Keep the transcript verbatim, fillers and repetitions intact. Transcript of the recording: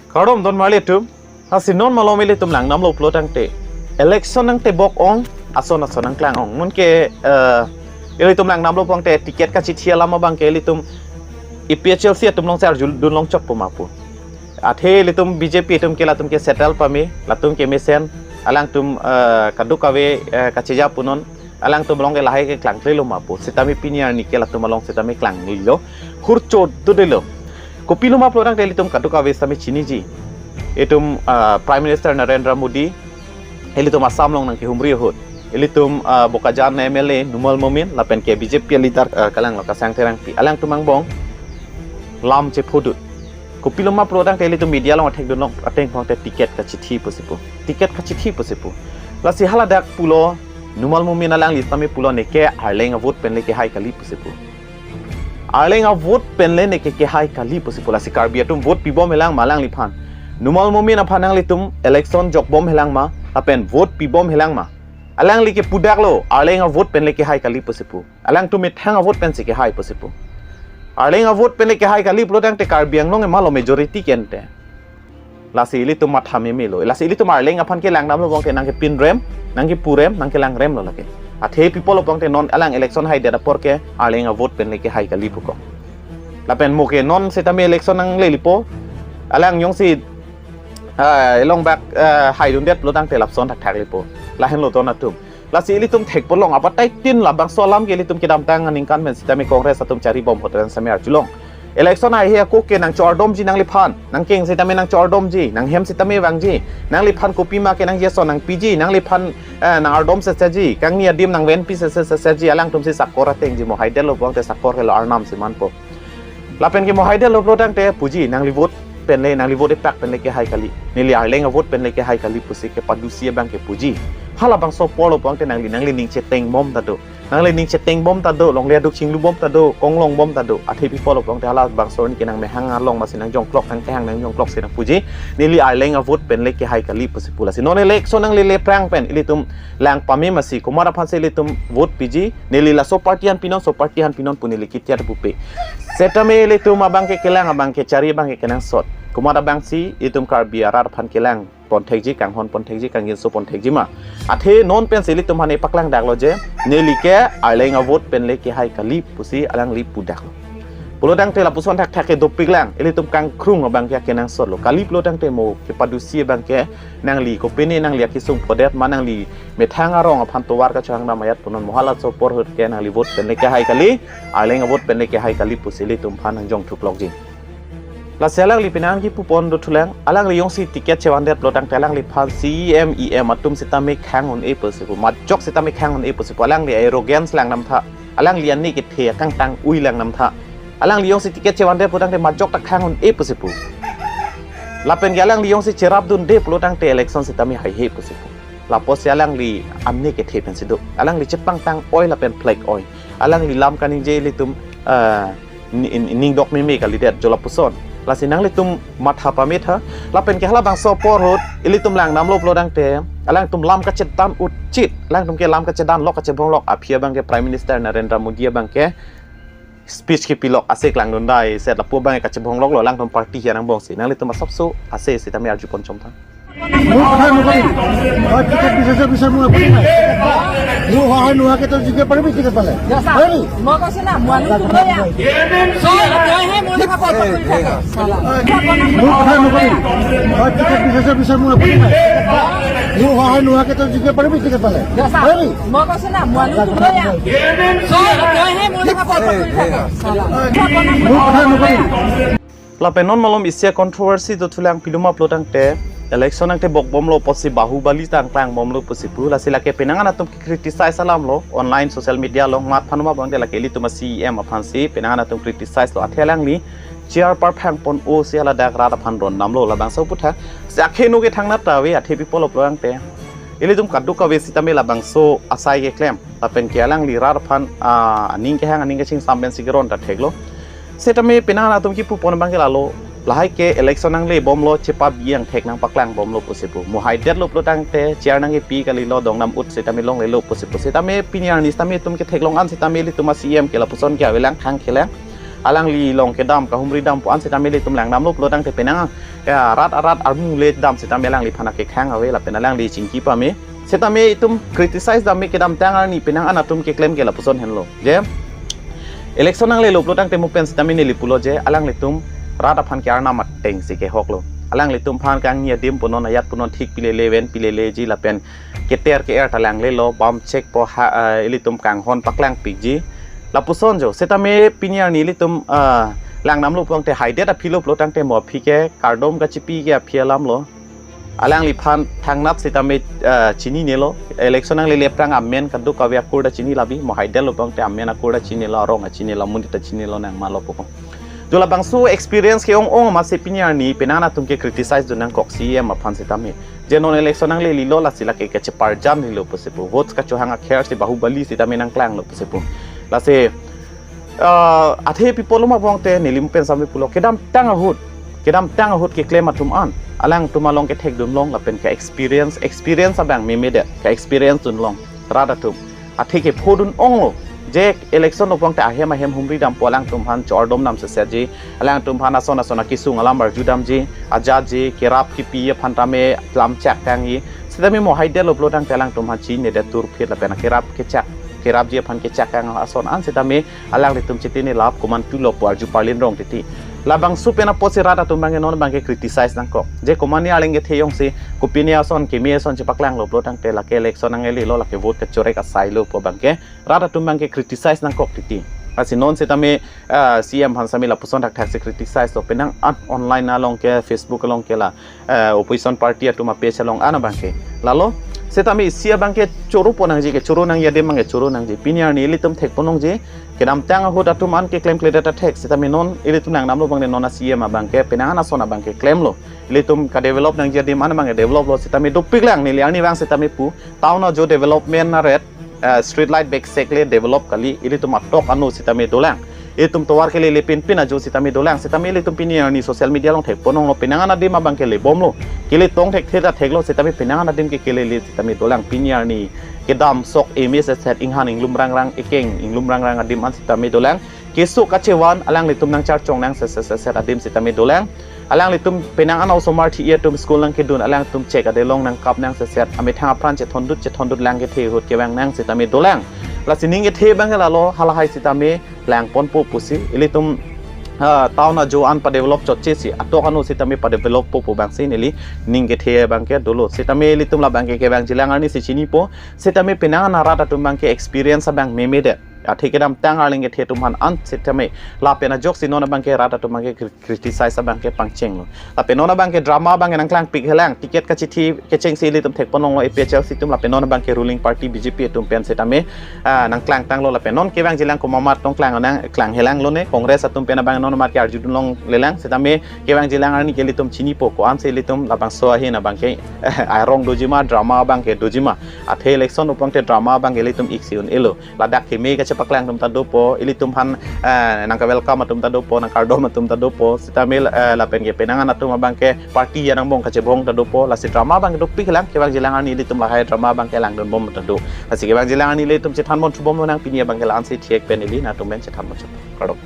Kardom don marli atum. Lasi non malom ilitum langdamlo pulo tangte, election nangtebok ong, ason ason nangklang ong. Non ke, eh, ilitum langdamlo pulo tangte ticket kachithi alam abang ke ilitum A P H L C atum along si arjudun longchokpo ma pu. Athe ilitum B J P atum ke latum ke settle pame, latum ke mesen, alangtum, eh, kadokave, eh, kacheja punon, alangtum along ke lahai ke klangklelo ma pu. Sitame pini arni ke latum along sitame klanglelo. Hurcho dodelo. Kopilo ma pulo tangte ilitum kadokave sitame chiniji. Itum, ah, Prime Minister Narendra Modi, ilitum Assam along nangkehumri ahut. Ilitum, ah, Bokajan M L A Numal Momin, lapen ke B J P leader, ah, kalanglo Kasang Terangpi. Alangtum angbong lam chephodut. Kopilo ma pulo tangte ilitum media along athekdunlong ateng pulo tangte ticket kachithi pusi pu. Ticket kachithi pusi pu. Lasi haladak pulo Numal Momin alangli sitame pulo neke Arleng a-vote pen le kehai kali pusi pu. Arleng a-vote pen le neke kehai kali pusi pu. Lasi Karbi atum vote pibom helang ma alangliphan. Numal Momin aphan nanglitum election jokbom helang ma, lapen vote pibom helang ma. Alangli kepudaklo, Arleng a-vote pen le kehai kali pusi pu. Alangtum methang a-vote pensi kehai pusi pu. Arleng a-vote pen le kehai kali pulo tangte Karbi Anglong ke malo majority ke ante. Lasi ilitum matha memelo. Lasi ilitum Arleng aphan ke langdamlo pulo tangte nangkepinrem, nangkepurem, nangkelangremlo lake. Athe pi apotlo pulo tangte non alang election haidet apor ke Arleng a-vote pen le kehai kali pu kok. Lapen mo ke non sitame election nanglelepo. Alang jongsi, ah, along bak, ah, haidundet pulo tangte lapuson thakthak lepo. Lahenlo don atum. Lasi ilitum thekpo long abatai tin labangso alam ke ilitum kedamtang aningkan pen sitame Congress atum charibom ahut pen sitame arjulong. Election haihe ako ke nangcho-ardomji nangliphan. Nangkeng sitame nangcho-ardomji, nanghem sitame vangji. Nangliphan kopima ke nangji ason nangpiji, nangliphan, eh, nang-ardom seseji, kangni adim nangvenpi sese seseji, alangtum si sakor atengji, mo haidetlo pulo tangte sakor helo, arnam si manpo. Lapen ke mo haidetlo pulo tangte puji, nangli vote pen le, nangli vote epak pen le kehai kali. Neli Arleng a-vote pen le kehai kali pusi kepadusi abang ke puji. Halabangso aporlo pulo tangte nangli, nangli ning chetengbom ta do. Nangli ning chetengbom ta do, longle aduk chinglubom ta do, konglongbom ta do. Athe pi apotlo pulo tangte halabangso arni ke nangmehang along masi nangjongklok, nangkehang nangjongklok si nangpuji. Neli Arleng a-vote pen le kehai kali pusi pu. Lasi non election nanglele aphrang pen ilitum lang pame masi komat aphan si ilitum vote piji. Neli laso party aphan pinon, so party aphan pinon pu neli kitya pupe. Setame ilitum abang ke kelang, abang ke chari, abang ke kenangsot. Komat abang si itum Karbi arat aphan kelang pon thekji, kanghon pon thekji, kangjinso pon thekji ma. Athe non pensi ilitum aphan ne paklangdaklo je, neli ke Arleng a-vote pen le kehai kali pusi alangli pudaklo. Pulo tangte lapuson thakthak ke dopiklang, ilitum kangkrung abang ke kenangsotlo. Kali pulo tangte mo kepadusi abang ke nangli kopine, nangli akesung phodet ma, nangli methang arong aphan tovar kachang dam ajat punon, mo halaso apor ahut ke nangli vote pen le kehai kali, Arleng a-vote pen le kehai kali pusi ilitum aphan nangjong thuklokji. Lasi alangli penang kipupon dothulang, alangli jongsi ticket chevandet pulo tangte alangliphan C E M, E M atum sitame khang un-e pusi pu, majok sitame khang un-e pusi pu, alangli arrogance langdam tha, alangli ani kethe akangtang ui langdam tha. Alangli jongsi ticket chevandet pulo tangte majok ta khang un-e pusi pu. Lapen ke alangli jongsi cherapdunde pulo tangte election sitame haihe pusi pu. Lapusi alangli ani kethe pensi do. Alangli chepangtang oi lapen plek oi. Alangli lam kaningje ilitum, ah, ni-, ni-, ningdok meme kalidet jo lapuson. Lasi nanglitum matha pame tha. Lapen ke halabangso apor ahut ilitum langdamlo pulo tangte, alangtum lam kachedan uchit, alangtum ke lam kachedanlok, kachebonglok, aphi abang ke Prime Minister Narendra Modi abang ke speech kepilok ase klangdundai, set lapu abang ke kachebongloklo, alangtum party hi anang bongsi. Nanglitum asapso ase sitame arjupon chomtha. Mo kotha nukari. Hoy, ticket bisarse bisar, mo apuni nai. Mo hoy, hoy, nuha ke to jike paribi ticket pale. Hoy ni. Mo kasi na, mo anu tu ya. Hoy, hoy, hoy, mo na kapot. Mo kotha nukari. Hoy, ticket bisarse bisar, mo apuni nai. Mo hoy, hoy, nuha ke to jike paribi ticket pale. Hoy ni. Mo kasi na, mo anu tu ya. Hoy, hoy, hoy, mo na kapot. Mo kotha nukari. Lapen non malom isi a-controversy dothulang, pilo ma pulo tangte election nangtebok bomlo apotsi Bahubali ta nangklang bomlo pusi pu. Lasi lake penang an atum ke criticize alamlo online social media along, mat aphan ma bang de, lake ilitum a-C E M aphansi penang an atum criticize lo, athe alangli chair parphang pon-o si haladak rat aphan rondamlo labangso aputhak. Si akheno ke thangnat ta ave, athe pi apotlo pulo tangte ilitum kadokave sitame labangso asai keklem, lapen ke alangli rat aphan, ah, aning kehang aning kachingsam pensi keron ta theklo. Setame penang an atum kipupon abang ke lalo, lahai ke election nangle bomlo, chepabi angthek nangpaklang bomlo pusi pu. Mo haidetlo pulo tangte chair nangkepi kalilo, dongnam ut sitame longlelo pusi pu. Setame pini arni sitame itum ketheklong an sitame ilitum a-C E M ke lapuson ke avelang, khang kelang. alangli along kedam kahumri dampo an setame ilitum langdamlo pulo tangte penang, ya, rat arat armu le dam setame alangliphan akekhang ave lapen alangli chingki pame. Setame itum criticize dam me kedamtang arni penang an atum keklem ke lapuson henlo. Je election nanglelo pulo tangte mo pen setame neli pulo je alanglitum rat aphan ke arnam ateng si kehoklo. Alanglitum aphan kangni adim punon ayat punon thik pilele ven pileleji lapen keter ke-er ta langlelo bam chek po ha, eh, ilitum kanghon paklangpikji. Lapuson jo, setame pini arni ilitum, eh, langdamlo pulo tangte haidet aphi lo pulo tangte mo aphi ke kardom kachipi ke aphi alamlo. Alangliphan thangnat setame, eh, chininelo. Election nanglele aphrang amen kaduk kave akur ta chini labi, mo haidetlo pulo tangte amen akur ta chinilo, arong ta chinilo, amonit ta chinilo nang malo pupo. Jo labangso experience ke ong-ong amatsi pini arni penang an atum ke criticize dun nangkok C E M aphan setame. Je non election nanglelelo lasi lake kacheparjam lilo pusi pu. Votes kachohang akher si Bahubali setame nangklanglo pusi pu. Lasi, ah, athe pi pulo ma pulo tangte neli mo pen setame pulo kedamtang ahut. Kedamtang ahut keklem atum an alangtum along kethekdun long lapen ke experience, experience abang memedet, ke experience dun long rat atum. Athe kephodun onglo je election lo pulo tangte ahem ahem humri dampo, alangtum aphan chordom dam sesetji, alangtum aphan ason ason akesung alam arju damji, ajatji, kerap kepi aphan tame lam chak kangji. Setame mo haidetlo pulo tangte alangtum aphan chinedet turphit lapen kerap kechak, kerapji aphan kechak kang ason an setame alanglitum chitini lap komantulo pu arju parlin rong titi. Labangso pen apotsi rat atum abangke non abangke criticize nangkok. Je komane arleng kethe jongsi kopine ason keme ason chepaklanglo pulo tangte lake election nanglelelo, lake vote kachorek asailo pu abangke rat atum abangke criticize nangkok titi. Lasi non setame, ah, C E M aphan setame lapuson thakthak si criticize lo, penang an online along ke, Facebook along ke la, eh, opposition party atum a-page along an abangke. Lalo setame isi abangke choro pon nangji, kechoro nangji adim abangke choro nangji. Pini arni ilitum thek pon longji. Kedamtang ahut atum an keklemkledet ta thek, setame non ilitum langdamlo abang de non a-C E M abangke penang an ason abangke klemlo. Ilitum kadevelop nangji adim an abangke developlo setame dopiklang, neli arnivang setame pu. Town ajo development aret, eh, street light back sek le develop kali, ilitum atok ano setame dolang. Ilitum tovar kelele pinpin ajo setame dolang. Setame ilitum pini arni social media along thek pon longlo penang an adim abangke lebomlo. Kele tong thekthe ta theklo setame penang an adim ke kelele setame dolang. Pini arni kedam sok eme seset, inghan inglum rangrang, ekeng inglum rangrang adim an setame dolang. Keso kachevan alanglitum nangcharchong nang seset seset adim setame dolang. Alanglitum penang an osomar thi atum school nangkedun, alangtum chek adelong nangkap nang seset, amethang apran chethondut chethondut lang kethe ahut kevang nang setame dolang. Lasi ning kethe abangke lalo, halahai setame lang ponpo pusi ilitum, ah, town ajo an padevelop chotche si, atok ano setame padeveloppo pu abangsi neli ning kethe abangke dolo. Setame ilitum labangke kevangjilang arni si chinipo. Setame penang an arat atum abangke experience abang memedet. Athe kedamtang arleng kethe atum aphan an setame lapen ajoksi non abangke rat atum abangke cri-, criticize abangke pangchenglo. Lapen non abangke drama abangke nangklangpik helang, ticket kachithi kechengsi ilitum thek pon longlo A P H L C atum, lapen non abangke ruling party B J P atum pen setame, ah, nangklangtanglo, lapen non kevangjilang komat tong klang nangklang helanglo ne, Congress atum pen abang non amat ke arjudun longlelang, setame kevangjilang arni ke ilitum chinipo, ko-ansi ilitum labangso ahin abangke arong dojima, drama abangke dojima. Athe election lo pulo tangte drama abangke ilitum iksi un-elo. Ladak keme kachepaklangdun ta dopo, ilitum aphan, eh, nangka-welcome atum ta dopo, nangkardom atum ta dopo, setame, eh, lapen ke penang an atum abangke party angbong kachebong ta dopo, lasi drama abangke dopiklang, kevangjilang arni ilitum lahai drama abangke langdunbom ta do. Lasi kevangjilang arni ilitum chethanbom thubomlo nang, pini abangke la-ansi thek pen ili nangtum pen chethanbom thupo. Kardom.